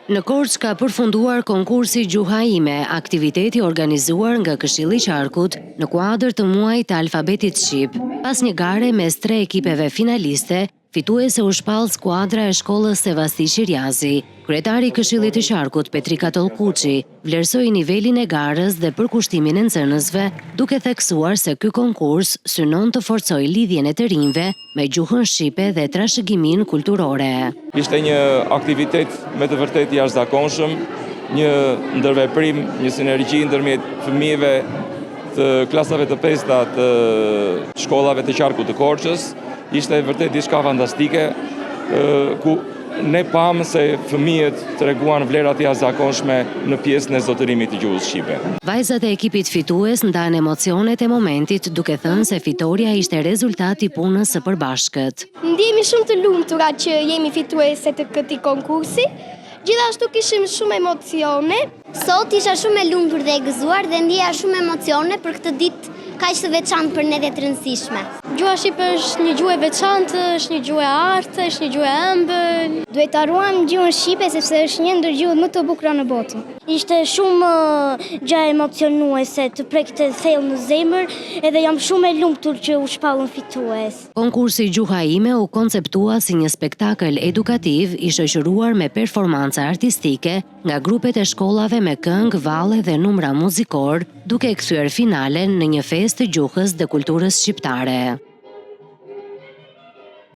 Në Korçë ka përfunduar konkursi Gjuha Ime, aktivitet i organizuar nga Këshilli i Qarkut në kuadër të muajit të alfabetit shqip. Pas një gare mes tre ekipeve finaliste, fituese u shpall skuadra e shkollës Sevasti Qiriazi. Kryetari i Këshillit të Qarkut, Petrit Katallkuçi, vlerësoi nivelin e garës dhe përkushtimin e nxënësve, duke theksuar se ky konkurs synon të forcojë lidhjen e të rinjve me gjuhën shqipe dhe trashëgiminë kulturore. Ishte një aktivitet me të vërtetë i jashtëzakonshëm, një ndërveprim, një sinergji ndërmjet fëmijëve të klasave të pesta të shkollave të qarkut të Korçës. Ishte vërtet diçka fantastike, ku ne pamë se fëmijët treguan vlera të jashtëzakonshme në pjesën e zotërimit të gjuhës shqipe. Vajzat e ekipit fitues ndanë emocionet e momentit duke thënë se fitorja ishte rezultat i punës së përbashkët. Ndihemi shumë të lumtura që jemi fituese të këtij konkursi. Gjithashtu kishim shumë emocione. Sot isha shumë e lumtur dhe e gëzuar dhe ndjeja shumë emocione për këtë ditë kaq të veçantë për ne dhe të rëndësishme. Gjuha shqipe është një gjuhë e veçantë, është një gjuhë e artë, është një gjuhë e ëmbël. Duhet ta ruajmë gjuhën shqipe sepse është një ndër gjuhët më të bukura në botë. Ishte shumë gjë emocionuese, të prekte thellë në zemër, edhe jam shumë e lumtur që u shpallëm fitues. Konkursi Gjuha Ime u konceptua si një spektakël edukativ i shoqëruar me performanca artistike nga grupet e shkollave me këngë, valle dhe numra muzikorë, duke e kthyer finalen në një festë të gjuhës dhe kulturës shqiptare.